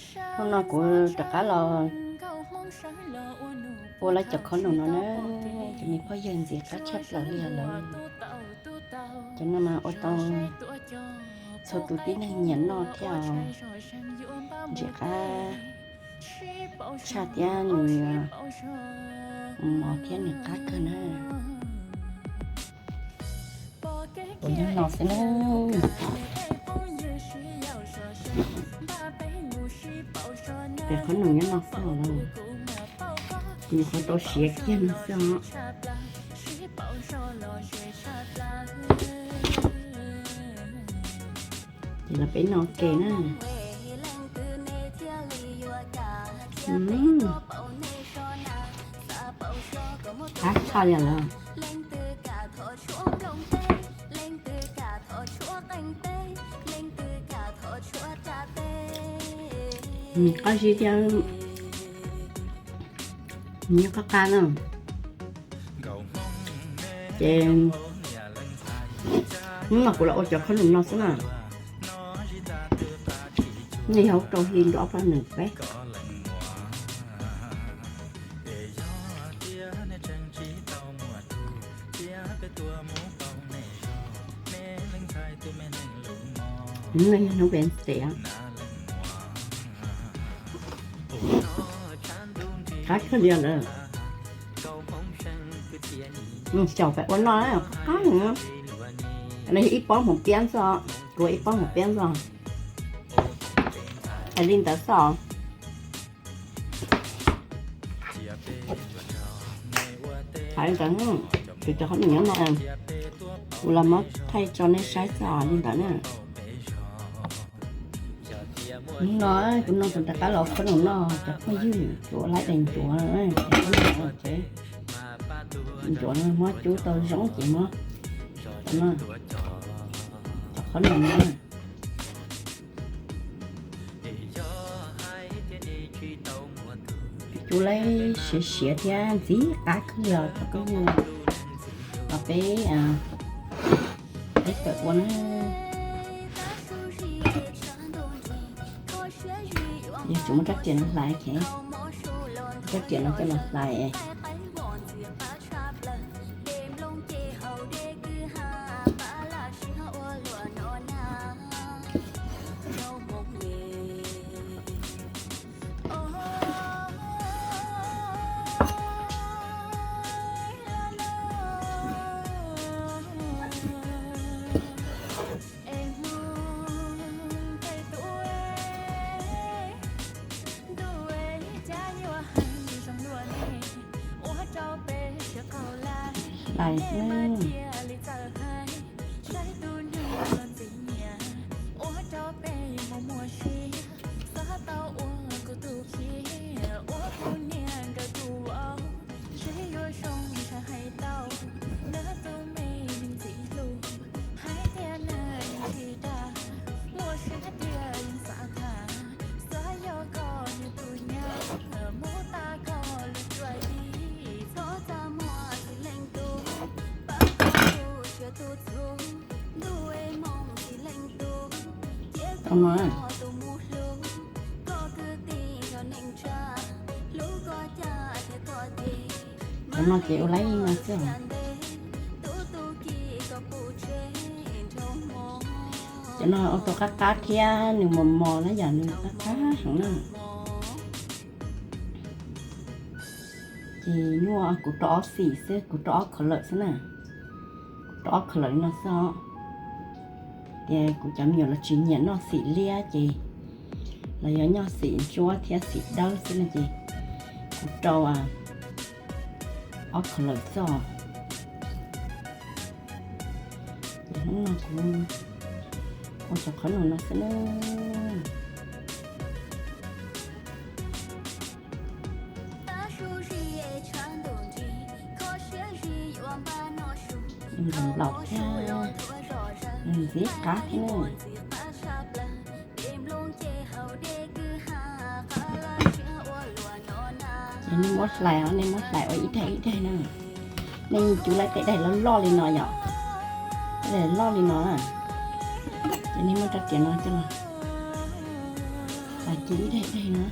Hnub no kuv rov qab los ua lawv cov khob noom no na, cov me phooj ywg ntxiv qab tshaj plaws li lawm. Cov no mas ua tau txhua tus tib neeg nyiam noj thiab os. Ntxim qab tshaj thiab nws mos thiab nws qab kawg na. Tus nyob no xwb na. Tes qhob noom nyob no xwb os. Kuv nyuam qhuav tau siav kiag no xwb os. Ces los peb noj ua ke na. Qab tshaj li lawm. Qab zib thiab nws qab qab na. Ces hnub no kuv los ua cov khob noom no xwb na. Nej ho rau hli nrog ob pab nws peb. Hnub no yog hnub Wednesday. Qab kawg li lawm. Xyaum peb ua noj qab. No yog ib pob hmoov piab xwb, kuv ua ib pob hmoov piab xwb. Hais li ntawd xwb os. Hais li ntawd, kuv cov khob noom nyob no, kuv los muab thaij tso nej saib xwb os, li ntawd na. Hnub no kuv noj kuv rov qab los khob noom noj cov phooj ywg, kuv ua laib daim ncuav, ncuav no muab cub tau zoo ces muab, cov khob noom no cub laib siav siav thiab ntxim qab kawg li os cov phooj ywg. Los peb, peb kawm ua na. Yog tsis muab rab riam no hlais, rab riam no coj los hlais. Hlais xwb. Tau no, cov no ces ua laib no xwb os. Cov no ua tau qab qab thiab nws mos mos na yom, nws qab qab heev na. Ces nyuaj kuv rau ob xim xwb, kuv rau ob khaws lawm xwb na. Kuv rau ob khaws lawm li no xwb os. Ces kuv cov me nyuam los tsis nyiam noj xim liab ces los yog noj xim ntsuab thiab xim dawb xwb no ces kuv rau ob khaws lawm xwb os. Ces hnub no kuv ua cov khob noom no xwb na. Nplaum thiab, ntxim qab thiab na. Ces nej muab hlais os, nej muab hlais ua ib daim ib daim na. Nej cub laib tej daim loj loj li no yom, tej daim loj li no na. Ces nej muab rab riam no coj los, Ces ib daim daim na,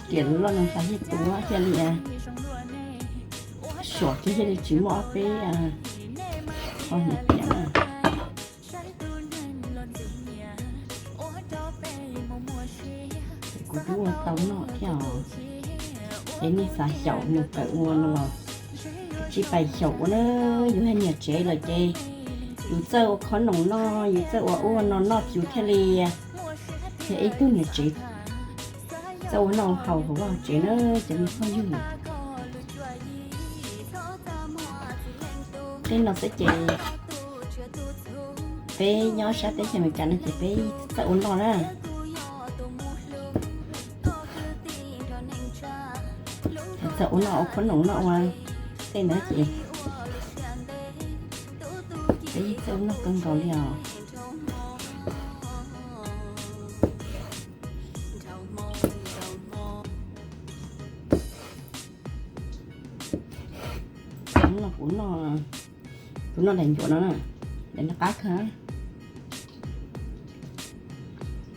tiam lub loj no xav thiaj tuav thiaj li suam kiag thiaj li tsis muaj ob peb qho hniav piam na. Kuv twb ua tau noj thiab os. Ces nej xav xyaum mus kawm ua no los tsis pais xyaum ua na, yus haj niam tsev lawm ces yus txawj ua qhob noom noj, yus txawj ua ub ua no noj yus thiaj li yog ib tug niam tsev txawj ua noj haus hauv vaj hauv tsev na cov me phooj ywg. Tej no xwb ces peb nyob sab teb chaws Amelikas no ces peb txawj ua noj na. Txawj ua noj ua qhob noom noj ua tej ntawd ces peb yeej txawj ua noj kawg nkaus li os. Kuv noj, kuv noj daim ncuav no na, daim no qab kawg.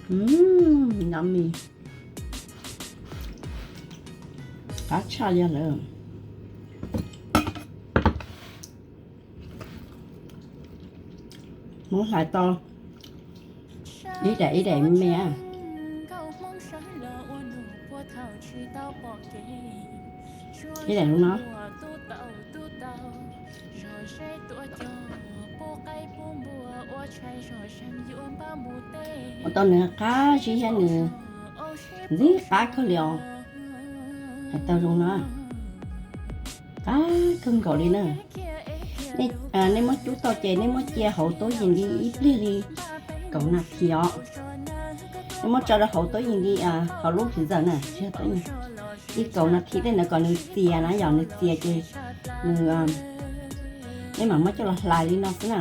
Yummy, qab tshaj li lawm. Hmoob hlais tau ib daim ib daim me me. Ib daim no, ua tau nws qab zib thiab nws ntxim qab kawg li os. Hais tau zoo no, qab kawg nkaus li na. Nej muab cub tau ces nej muab cia hauv tub yees li ib pliag li kaum nas this os. Nej muab tso rau hauv tub yees li, hauv lub freezer na, tsis yog tub yees, li kaum nas this tej ntawd kom nws txias na, yog nws txias ces nws, nej mam muab coj los hlais li no xwb na.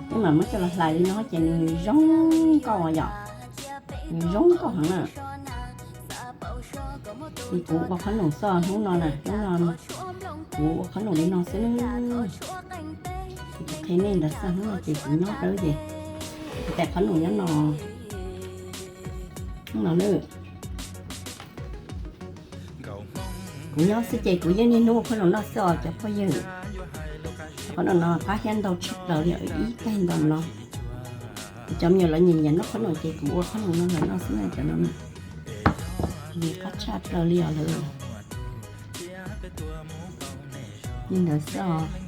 Nej mam muab coj los hlais li no ces nws zoo nkauj yom, nws zoo nkauj heev na. Ces kuv ua qhob noom xwb hnub no na, hnub no kuv ua qhob noom li no xwb. Kuv qhia nej ntawd xwb, hnub no ces kuv nyob dawb ces kuv tais qhob noom nyob no. Hnub no na, kuv nyob xwb ces kuv yeej niaj hnub ua qhob noom noj xwb os cov phooj ywg. Qhob noom no qab thiab ntau tshaj plaws li, ib tais ntau no. Cov me nyuam lawv nyiam nyiam noj qhob noom ces kuv ua qhob noom no lawv noj xwb na cov no na. Nws qab tshaj plaws li os lawv. Li ntawd xwb os.